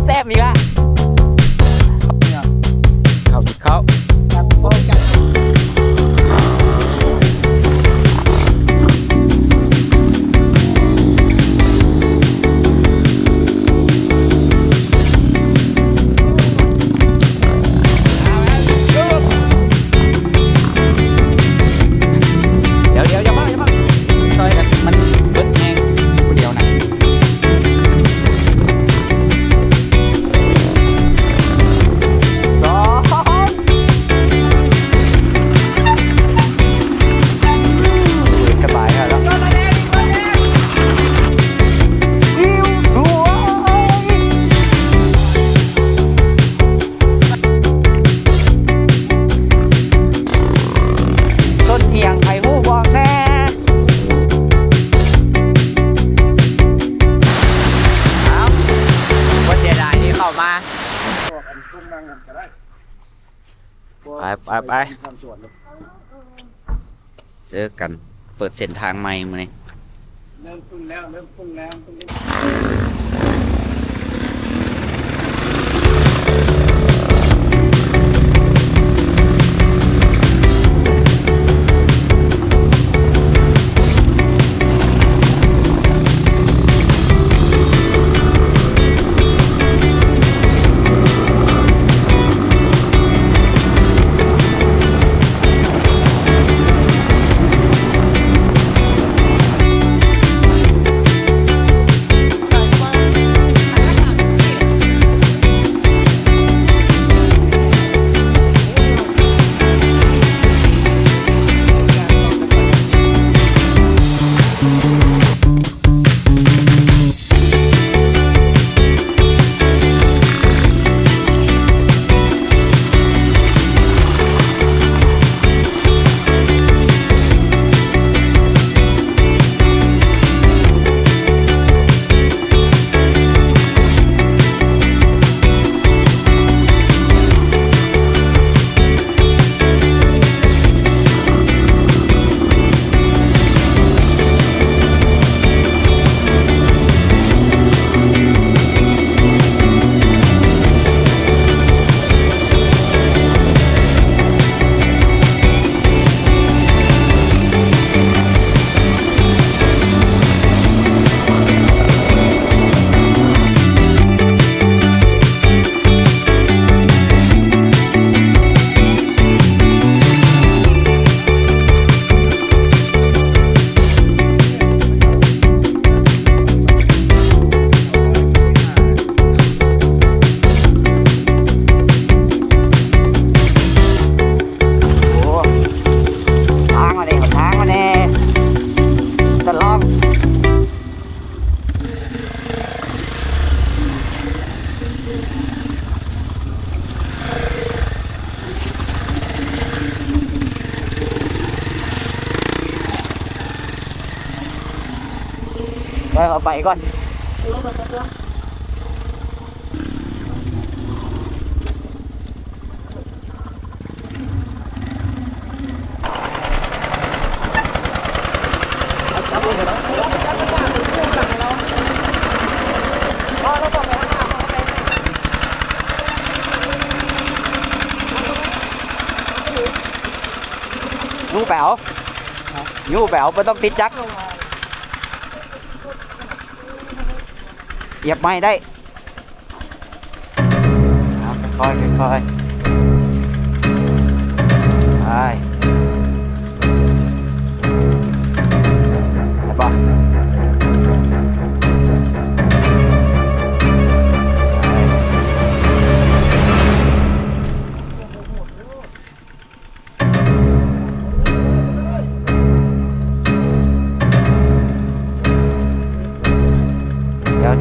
ແຕ້ມອີກລະ ເຂົ້າ ເຂົ້າ ດຽວໆ ຢ່າເຝົ້າ ຢ່າເຝົ້າ ຊ່ອຍກັນ ມັນເບິດແຮງຜູ້ດຽວນະ ສອງ ສະບາຍແລ້ວເນາະ ວິວສວຍ ຕົ້ນອີ່ຫຍັງໃຜຮູ້ບອກແດ່? ເອົ້າ ບໍ່ເສຍດາຍທີ່ເຂົ້າມາ ໄປ ໄປ ໄປ ເຈີກັນ ເປີດເສັ້ນທາງໃໝ່ມື້ນີ້ ເລີ່ມຂຶ້ນແລ້ວ ເລີ່ມຂຶ້ນແລ້ວ.ໂອ້ ທາງມາເດ້ ທາງມາເດ້ ຕະລອງ ໄປ ເຮົາໄປກ່ອນ. ຍູ້ໄປເອົາ ຍູ້ໄປເອົາ ບໍ່ຕ້ອງຕິດຈັກ ອຽບໄມ້ໄດ້. ເອົາ ຄ່ອຍໆ ຄ່ອຍໆ ໄປ ໄດ້ບໍ່? ໄປ.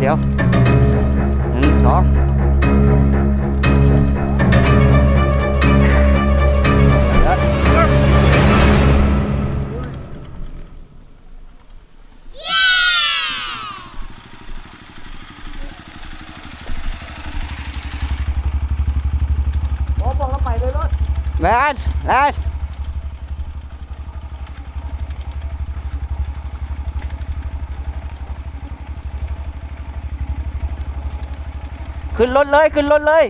ດຽວໆ ໜຶ່ງ ສອງ ໂອ້ ພວກເຮົາໄປເລີຍໂລດ ແລ່ນ ແລ່ນ. ຂຶ້ນລົດເລີຍ ຂຶ້ນລົດເລີຍ.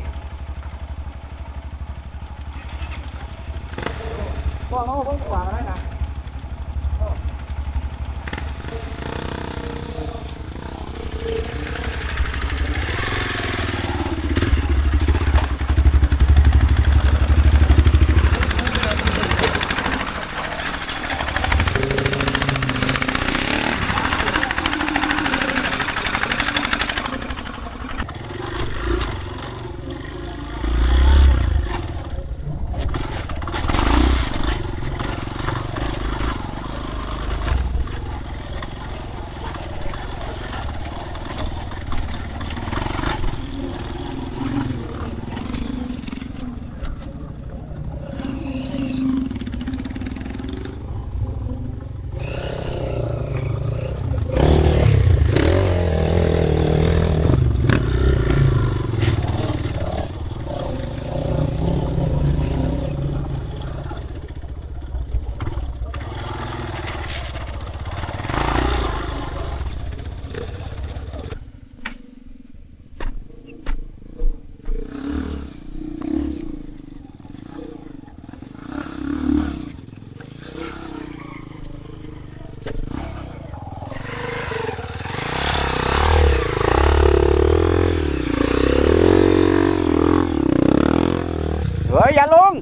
ເຮີ້ຍ ຢ່າລົງ.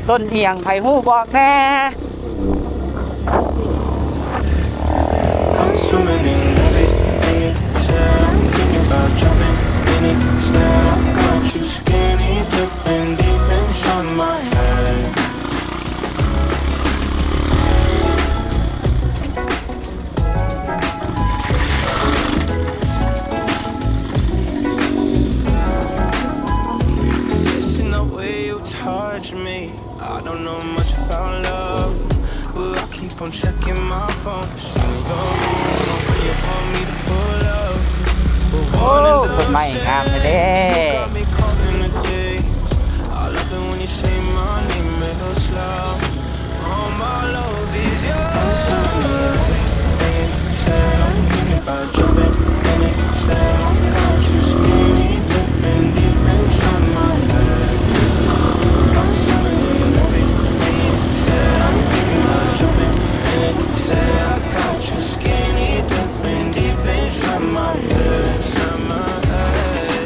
ຕົ້ນອີ່ຫຍັງ ໃຜຮູ້ບອກແດ່? I'm swimming in it, in it. Said I ain't thinking about jumping in it. Said I got you skinny dipping deep inside my head. Missing the way you touch me. I don't know much about love, but I keep on checking my phone. Seeing your room, when you want me to pull up. But ໂອ້ one in ຕົ້ນໄມ້ the ງາມແທ້ເດ້ shed. You got me caught in the daze. I love it when you say my name real slow. All my love is yours. Said I ain't thinking about jumping in it. Said I got you skinny dipping deep inside my head. I'm swimming in it. Said I ain't thinking about jumping in it. Said I got you skinny dipping deep inside my head. Inside my head.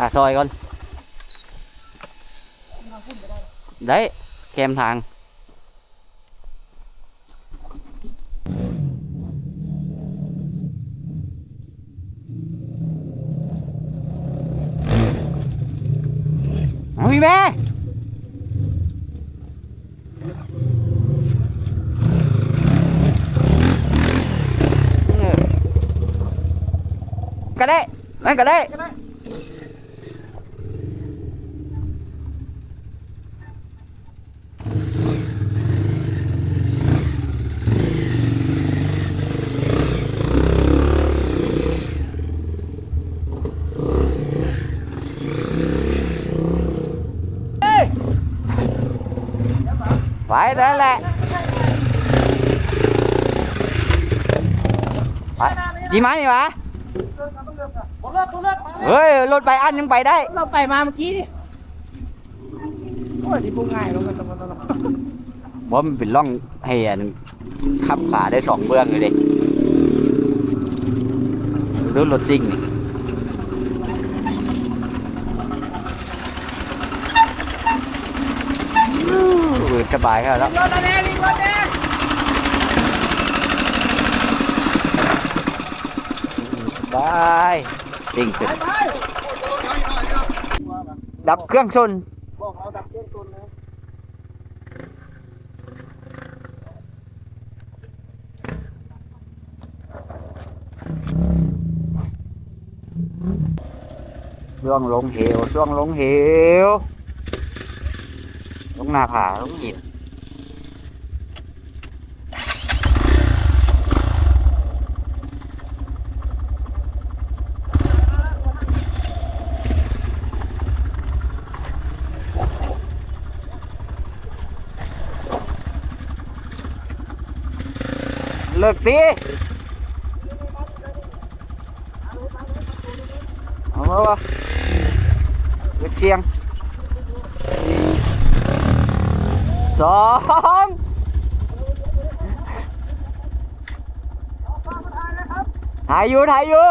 ຫາຊອຍກ່ອນ ໄດ້ ແຄມທາງ. ເອົາ ພີ່ແມ່ ເອີ ກະໄດ້ ນັ້ນກະໄດ້. ໄປນັ້ນແຫຼະ ໄປ ຊິມານີ້ຫວາ? ເຮີ້ຍ ລົດໄບອັນຍັງໄປໄດ້ ເຮົາໄປມາເມື່ອກີ້ນີ້. ໂອ້ຍ ທີ່ບໍ່ງ່າຍເນາະ ມັນຕ້ອງ ບໍ່ ມັນເປັນຮ່ອງໃຫ້ອັນ ຄ້ຳຂາໄດ້ສອງເບື້ອງຢູ່ເດ້ ດູລົດຊິ່ງນີ້ ອື ສະບາຍຂະໜາດເນາະ ສະບາຍ ຊິ່ງຂຶ້ນ ດັບເຄື່ອງຊົນ. ຊ່ວງລົງເຫວ ຊ່ວງລົງເຫວ ລົງໜ້າຜາ ລົງຫີນ. ເລີກຕິ ເອົາ ເອົາ ເຮັດສຽງ ສອງ ຖ່າຍຢູ່ ຖ່າຍຢູ່.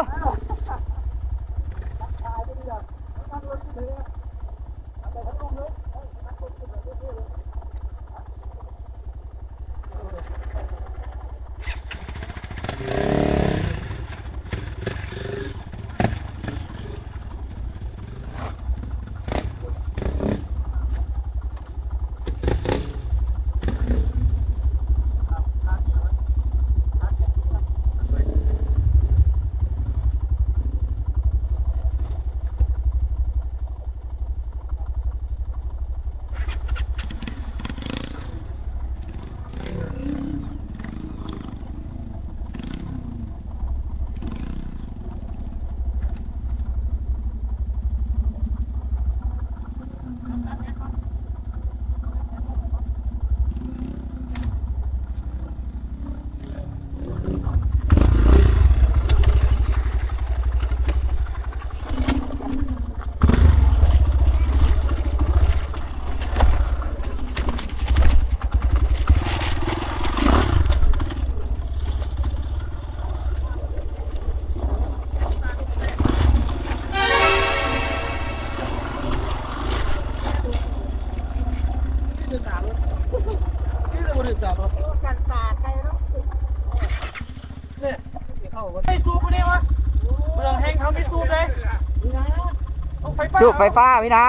ໄດ້ສູບບໍ່ນີ້ວະ? ເມືອງແຮງເຮົາມີສູບເດ້. ສູບໄຟຟ້າພີ່ນາ.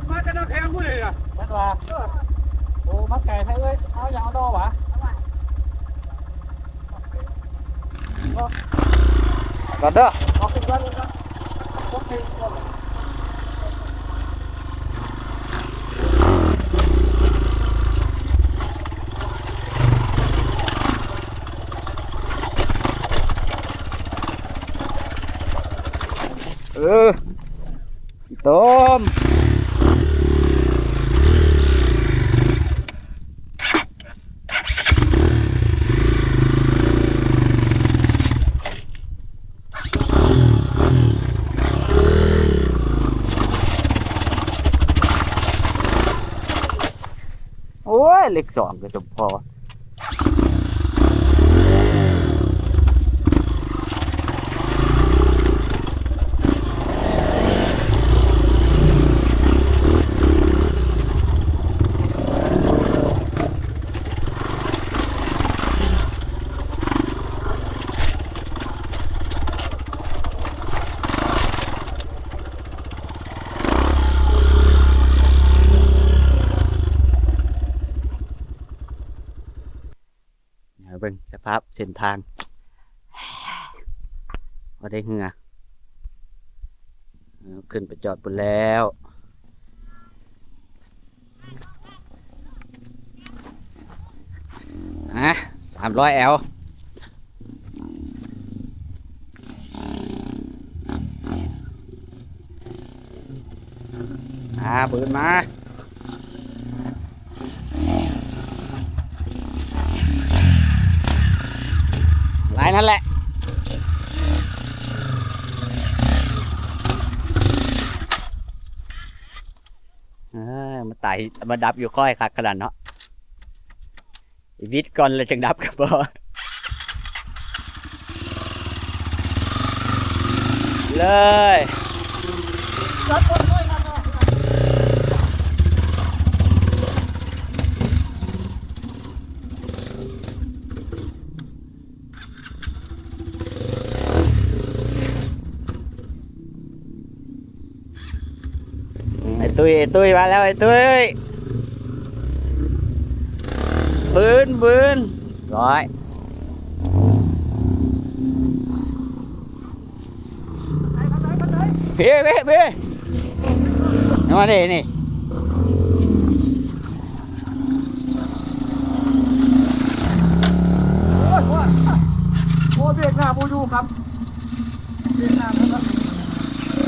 ມາແຕ່ນຳແພງພຸ້ນເລີຍນະ. ມັນວ່າ ໂອ້ ມາໄກແທ້ເອີຍ. ເອົາຫຍັງເອົາດອກຫວາ? ກ່ອນເດີ. ເອີ ຕົ້ມ. ໂອ້ຍ ເລກສອງກໍສົມພໍ. ພາບເສັ້ນທາງ ບໍ່ໄດ້ເຮືອ ເອີ ຂຶ້ນໄປຈອດພຸ້ນແລ້ວ. ອ່ະ ສາມຮ້ອຍແອວ ອ່າ ບືນມາ ຫຼາຍນັ້ນແຫຼະ. ເອີ ມາຕາຍ ມາດັບຢູ່ຂ້ອຍຄັກຂະໜາດເນາະ ວິດກ່ອນແລ້ວຈຶ່ງດັບກໍພໍ ເລີຍ. ໄອ້ຕຸ້ຍ ໄອ້ຕຸ້ຍ ມາແລ້ວ ໄອ້ຕຸ້ຍ ບືນ ບືນ ຮ້ອຍ. ພີ້ ພີ້ ພີ້ ມາເດ້ນີ້. ໂອ້ຍ ໂອ້ຍ ໂອ້ຍ ເບຣກໜ້າບໍ່ຢູ່ຄັບ ເບຣກໜ້າບໍ່ຢູ່.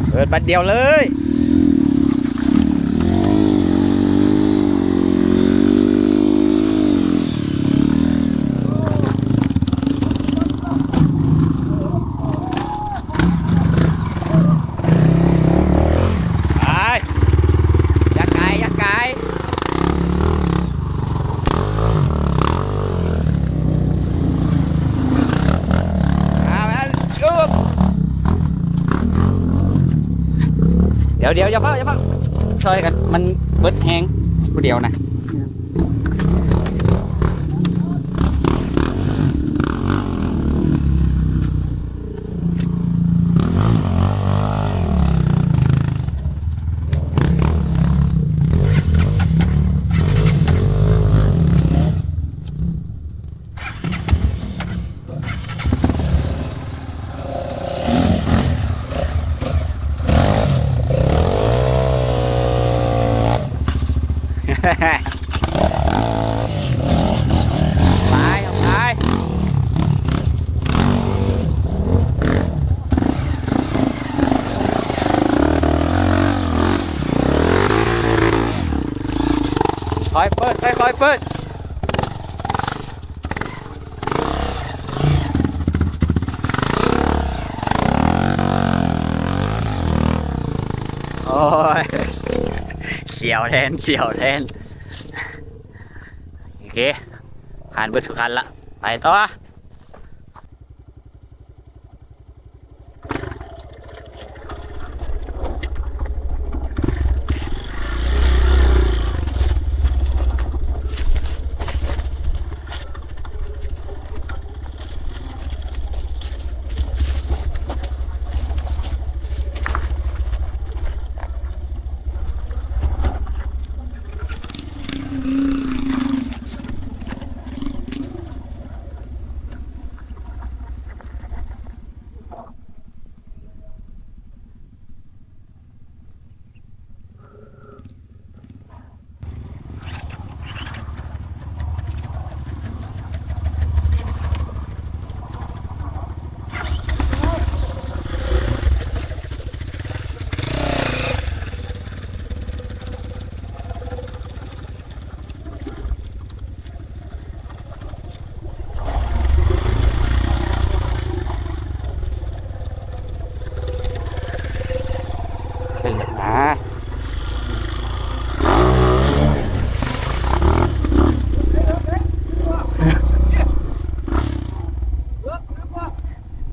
ເປີດບັດດຽວເລີຍ. ໄປ ຢ່າກາຍ ຢ່າກາຍ. ດຽວໆ ຢ່າຟ້າວ ຢ່າຟ້າວ ຊ່ອຍກັນ ມັນເບິດແຮງຜູ້ດຽວນະ. ໄປ ໄປ ຄ່ອຍເປີດ ຄ່ອຍໆເປີດ. ໂອ້ຍ ສຽວແທນ ສຽວແທນ. ໂອເຄ ຜ່ານເບິດທຸກຄັນລະ ໄປຕໍ່.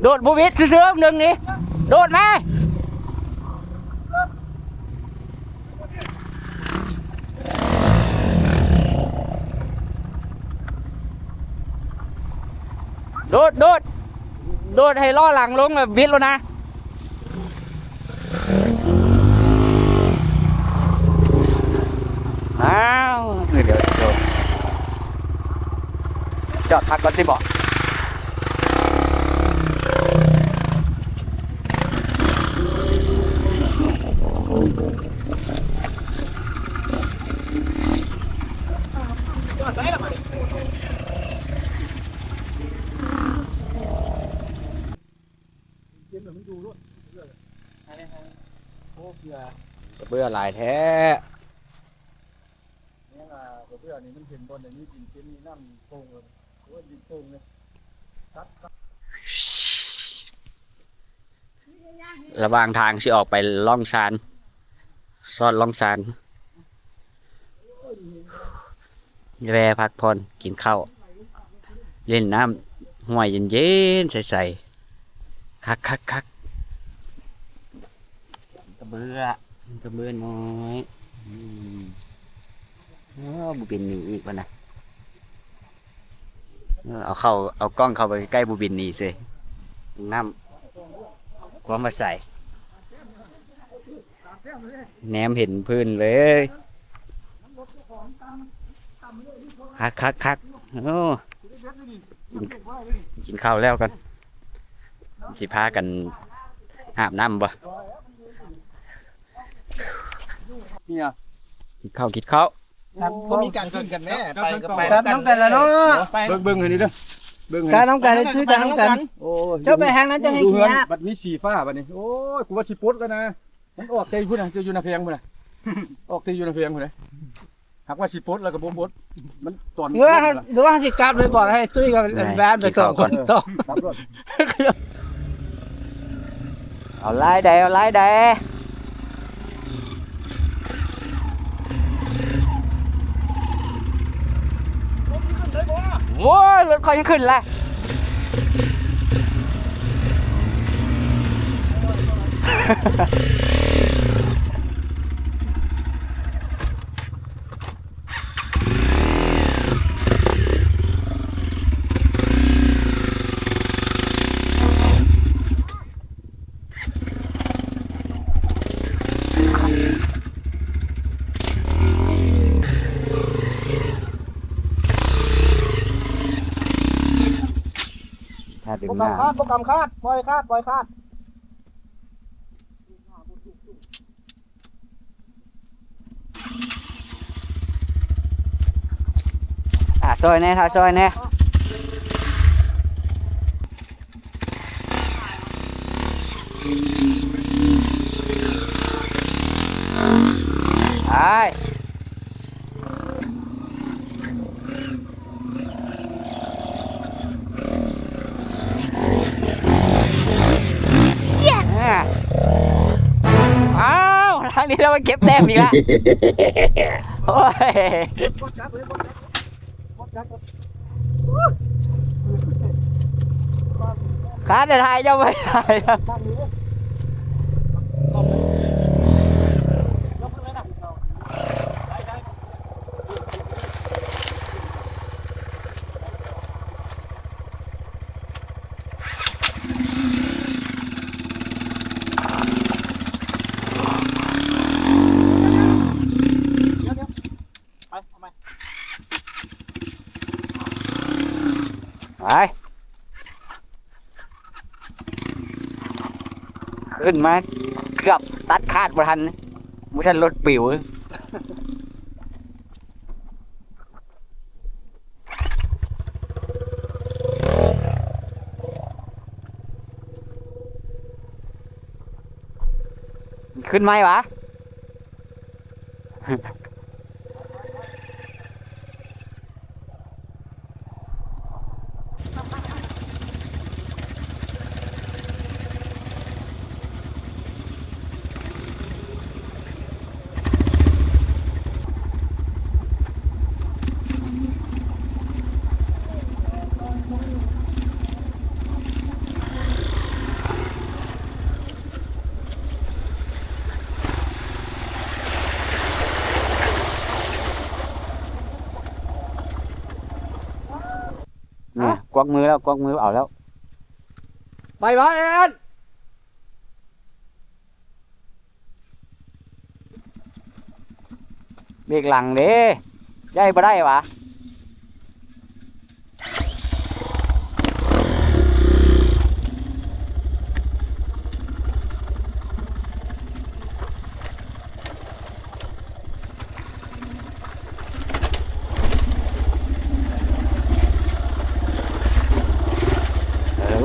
ໂດດ ບໍ່ວິດ ຊື່ໆ ໜຶ່ງນີ້ ໂດດມາ. ໂດດ ໂດດ ໂດດໃຫ້ລໍ້ຫຼັງລົງ ແລ້ວບິດໂລດນະ. ຈອດພັກກ່ອນຕິເບາະ. ໂອ້ ເບື່ອ ເບື່ອຫຼາຍແທ້. ແມ່ນວ່າບໍ່ເບື່ອນີ້ ມັນເຫັນບ່ອນໃດມີດິນເຕັມ ມີນ້ຳໂປ່ງເລີຍ. ໂອ້ຍ ດິນໂປ່ງເລີຍ. ລະຫວ່າງທາງຊິອອກໄປລ່ອງຊານ ຊອດລ່ອງຊານ ແວ່ພັກຜ່ອນ ກິນເຂົ້າ ຫຼິ້ນນ້ຳຫ້ວຍເຢັນໆ ໃສໆ ຄັກໆໆ. ກະເບືອ ກະເບືອນ້ອຍ. ອືມ ເອີ ບໍ່ເປັນໜີອີກວະນະ. ເອີ ເອົາເຂົ້າ ເອົາກ້ອງເຂົ້າໄປໃກ້ໆ ບໍ່ບິນໜີເສຍ. ນ້ຳ ຄວາມວ່າໃສ ແນມເຫັນພື້ນເລີຍ. ຄັກໆໆ. ໂອ້ ກິນ ກິນເຂົ້າແລ້ວກ່ອນ ຊິພາກັນຫາບນ້ຳບໍ່? ເນຍ ກິນເຂົ້າ ກິນເຂົ້າ. ບໍ່ມີການຂຶ້ນກັນແມ້ ໄປກໍໄປນຳກັນລະເນາະ. ໄປ ເບິ່ງ ເບິ່ງໃຫ້ນີ້ເດີ ເບິ່ງໃຫ້ ໄປນຳກັນ ໄປນຳກັນ ຄືໄປນຳກັນ. ໂອ້ຍ ເຈົ້າໄປທາງນັ້ນ ເຈົ້າເຮັດຂີ້ຍາກ. ບັດມີສີຟ້າບັດນີ້. ໂອ້ຍ ກູວ່າຊິປົດແລ້ວນະ. ມັນອອກແຕ່ຢູ່ພຸ້ນນະ ເຈົ້າຢູ່ນາແພງພຸ້ນນະ ອອກແຕ່ຢູ່ນາແພງພຸ້ນນະ. ຫາກວ່າຊິປົດແລ້ວກໍບໍ່ປົດ ມັນຕອນ ຫຼືວ່າ ຫຼືວ່າເຮົາຊິກັບເລີຍ ບອກໃຫ້ຕຸ້ຍກັບແບນໄປສອງຄົນ. ເອີ ກັບໂລດ. ເອົາຫຼາຍໃດ ເອົາຫຼາຍໃດ. ໂອ້ຍ ລົດຂ້ອຍຍັງຂຶ້ນລະ. ຄາດດຶງ ບໍ່ກຳ ນ້ຳ ຄາດ ບໍ່ກຳ ຄາດ ປ່ອຍ ຄາດ ປ່ອຍ ຄາດ. ອ່າ ຊ່ອຍແດ່ ຖ້າຊ່ອຍແດ່ ໄປ. Yes ອ້າວ ທາງນີ້ລະມາເກັບແຕ້ມອີກລະ. ໂອ້ຍ ຄາດໄດ້ຖ່າຍ ເຈົ້າບໍ່ໄດ້ຖ່າຍ. ໄປ ເອົາໃໝ່ ໄປ ຂຶ້ນມາເກືອບຕັດຄາດບໍ່ທັນ ບໍ່ທັນລົດປິວ. ຂຶ້ນໄໝວະ? ນີ້ ກວັກມືແລ້ວ ກວັກມືເອົາແລ້ວ ໄປບໍ່ແອນ? ເບກຫຼັງເດ້ ຍ້າຍບໍ່ໄດ້ຫວາ?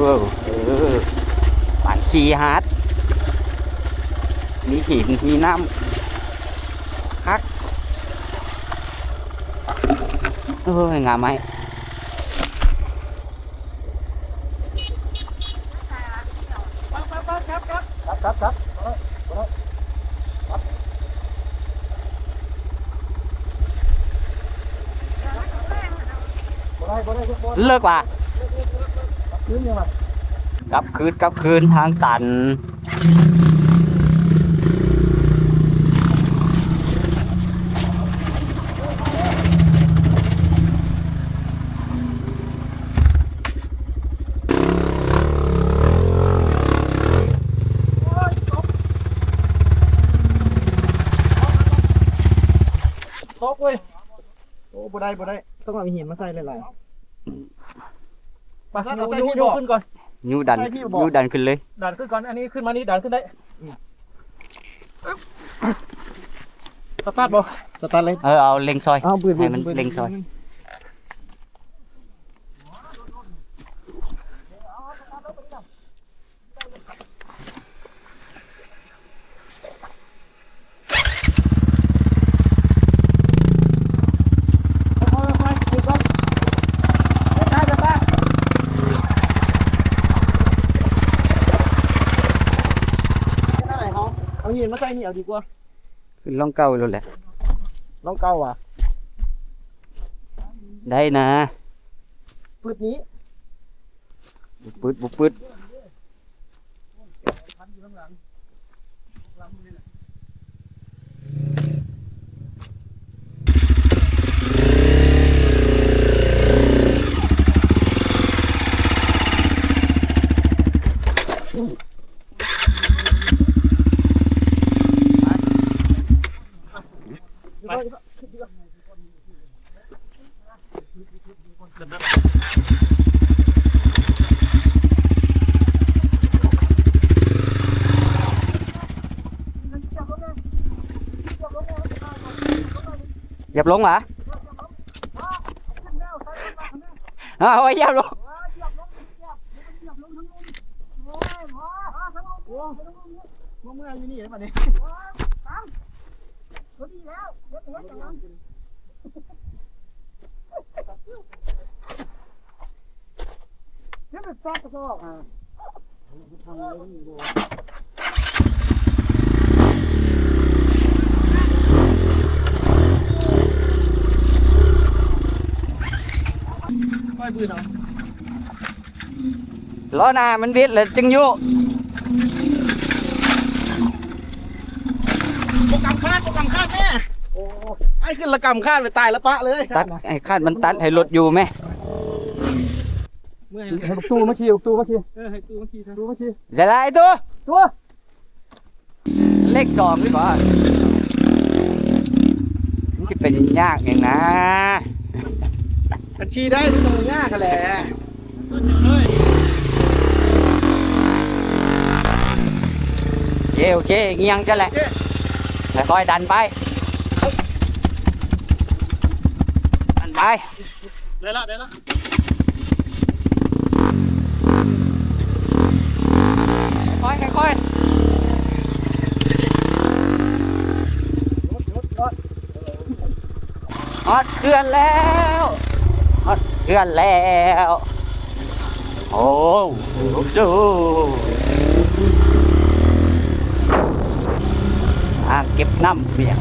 ເອີ ເອີ ບ້ານຂີ້ຫາດ ມີຫີນ ມີນ້ຳ ຄັກ ໂອ້ຍ ງາໄມ້. ເລີກວ່າ ກັບຄືນ ກັບຄືນທາງຕັນ. ຕົກເວີຍ ໂອ້ ບໍ່ໄດ້ ບໍ່ໄດ້ ຕ້ອງເອົາຫີນມາໃສ່ຫຼາຍໆ. ໄປ ເອົາໃສ່ ຍູ້ຂຶ້ນກ່ອນ ຍູ້ດັນ ໃສ່ພີ້ບໍ່? ຍູ້ດັນຂຶ້ນເລີຍ ດັນຂຶ້ນກ່ອນ ອັນນີ້ຂຶ້ນມານີ້ ດັນຂຶ້ນໄດ້. ສະຕາດບໍ່? ສະຕາດເລີຍ ເອີ ເອົາເລັ່ງຊ່ອຍ ເອົາ ໃຫ້ມັນເລັ່ງຊ່ອຍ. ເອົາຫີນມາໃສ່ນີ້ເອົາດີກວ່າ. ຂຶ້ນຮ່ອງເກົ່າໂລດແຫຼະ ຮ່ອງເກົ່າຫວາ? ໄດ້ນະ ປຶດນີ້ ບໍ່ປຶດ ບໍ່ປຶດ. ໄປ ຢຽບລົງຫວາ? ເອົາ ຢຽບລົງ. ໂອ້ ມາເມື່ອຍຢູ່ນີ້ບັດນີ້ ພໍດີແລ້ວ ເຮັດ ເຮັດຫຍັງ ເຮັດແປັກກະຊອກ ລໍ້ໜ້າມັນບິດແລ້ວຈຶ່ງຍຸ. ບໍ່ກຳຄາດ ບໍ່ກຳຄາດແທ້. ໂອ້ ອ້າຍຂຶ້ນລະກຳຄາດໄປຕາຍລະປະເລີຍ. ຕັດໃຫ້ຄາດມັນຕັດໃຫ້ລົດຢູ່ແມ. ເມື່ອຍ ໃຫ້ບັກຕູ້ມາຂີ່ ບັກຕູ້ມາຂີ່. ເອີ ໃຫ້ຕູ້ມາຂີ່ ຕູ້ມາຂີ່. ຫຼາຍໆ ຕູ້ ຕູ້. ເລກສອງນີ້ບໍ່ ມັນຈະເປັນຍາກຫຍັງນະ? ຄັນຂີ່ໄດ້ມັນຕ້ອງຍາກຫັ້ນແຫຼະ. ໂອເຄ ໂອເຄ ງຽງຊັ້ນແຫຼະ. ໂອເຄ ຄ່ອຍໆ ດັນໄປ ດັນໄປ. ໄດ້ລະ ໄດ້ລະ ຄ່ອຍໆ ຄ່ອຍໆ ຮອດເຂື່ອນແລ້ວ ຮອດເຂື່ອນແລ້ວ. ໂອ້ ສູ ອ່າງເກັບນ້ຳເນຍ. ໂ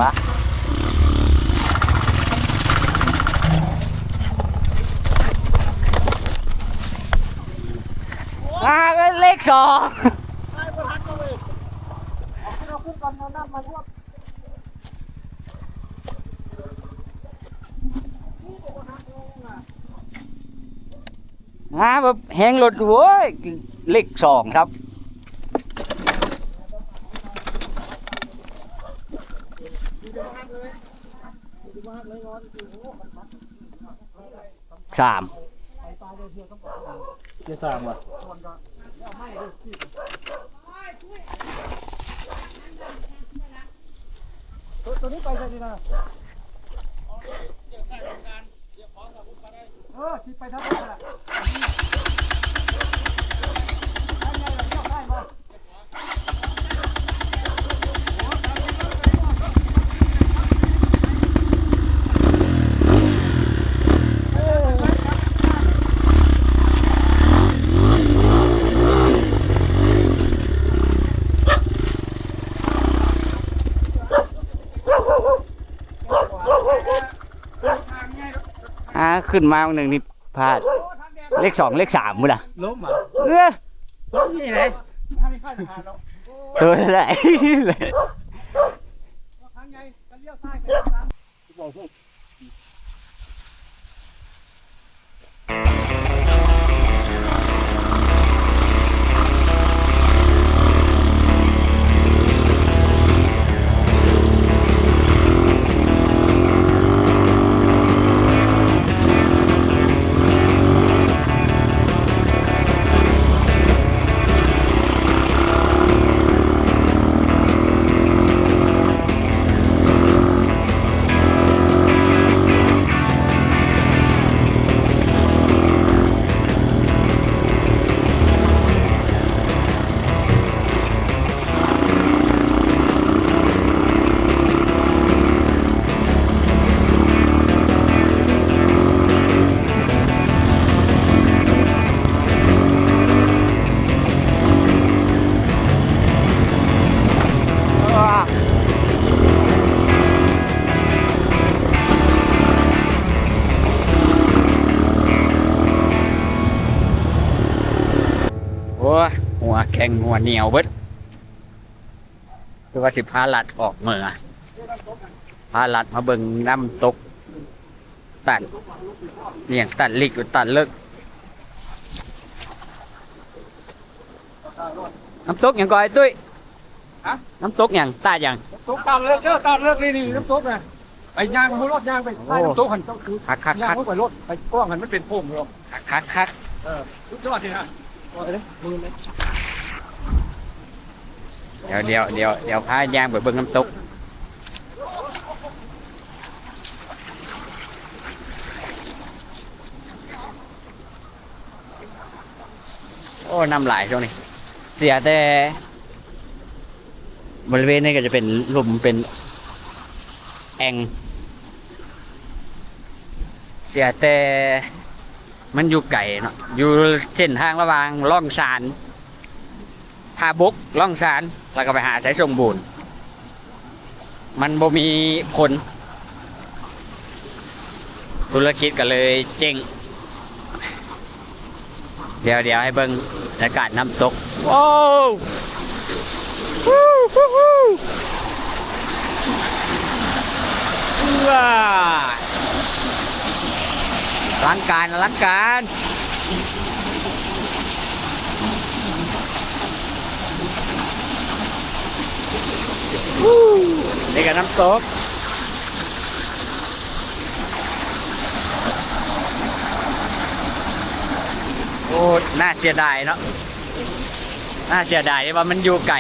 ມາ ອ່າ ເປັນເລກສອງ. ອ່າ ແບບແຮງລົດ ໂອ້ຍ ເລກສອງ ຄັບ ສາມ ເລກສາມ ຫວາ. ໂຕນີ້ໄປໃສນີ້ນະ? ເອີ ຊິໄປທາງພຸ້ນລະ. ອ່າ ຂຶ້ນມາມື້ໜຶ່ງນີ້ພາດ ເລກສອງ ເລກສາມພຸ້ນນະ ລົ້ມຫວາ? ເອີ ລົ້ມນີ້ແຫຼະ ໂຕນັ້ນແຫຼະ. ໂອ້ຍ ຫົວແຂງຫົວໜຽວເບິດ. ຄືວ່າຊິພາລັດອອກເມືອ ພາລັດມາເບິ່ງນ້ຳຕົກ ຕາດ ອີ່ຫຍັງ ຕາດລິກ ຕາດເລິກ. ນ້ຳຕົກຫຍັງກໍ ອ້າຍຕຸ້ຍ? ຮະ? ນ້ຳຕົກຫຍັງ? ຕາດຫຍັງ? ຕົກຕາດເລິກເດີ ຕາດເລິກນີ້ ນີ້ນ້ຳຕົກນະ. ໄປຍ່າງໄປໂລດ ຍ່າງໄປ ໂອ້ ໃຕ້ນ້ຳຕົກຫັ້ນ ເຈົ້າຄື ຄັກໆໆ ຍ່າງລົງໄປໂລດ ໄປກ້ວາງຫັ້ນ ມັນເປັນໂພງຢູ່. ຄັກໆໆ ເອີ ສຸດຍອດນີ້ນະ. ດຽວ ດຽວ ດຽວ ດຽວພາຍ່າງໄປເບິ່ງນ້ຳຕົກ. ໂອ້ ນ້ຳຫຼາຍຊ່ວງນີ້ ເສຍແຕ່ ບໍລິເວນນີ້ກໍຈະເປັນລຸ່ມເປັນແອ່ງ ເສຍແຕ່ມັນຢູ່ໄກເນາະ ຢູ່ເສັ້ນທາງລະຫວ່າງລ່ອງຊານ ທ່າບົກ ລ່ອງຊານ ແລ້ວກໍໄປຫາໄຊສົມບູນ ມັນບໍ່ມີຄົນ ທຸລະກິດກໍເລີຍເຈັງ. ດຽວ ດຽວໃຫ້ເບິ່ງບັນຍາກາດນ້ຳຕົກ. ໂອ້ ອະລັງການ ອະລັງການ. ນີ້ກໍນ້ຳຕົກ. ໂອ້ ໜ້າເສຍດາຍເນາະ ໜ້າເສຍດາຍທີ່ວ່າມັນຢູ່ໄກ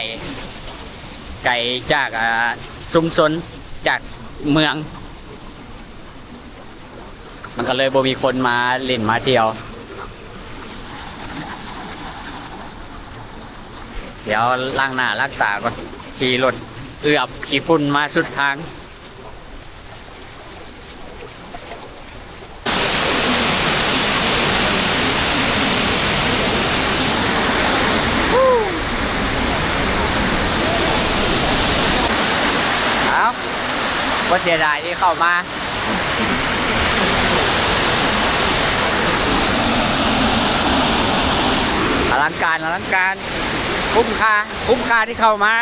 ໄກຈາກ ອ່າ ຊຸມຊົນ ຈາກເມືອງ. ມັນກໍເລີຍບໍ່ມີຄົນມາຫຼິ້ນມາທ່ຽວ. ດຽວລ້າງໜ້າລ້າງຕາກ່ອນ ຂີ່ລົດເອືອບຂີ້ຝຸ່ນມາສຸດທາງ. ເອົາ ບໍ່ເສຍດາຍທີ່ເຂົ້າມາ. ອະລັງການ ອະລັງການ. ຄຸ້ມຄ່າ ຄຸ້ມຄ່າທີ່ເຂົ້າມາ.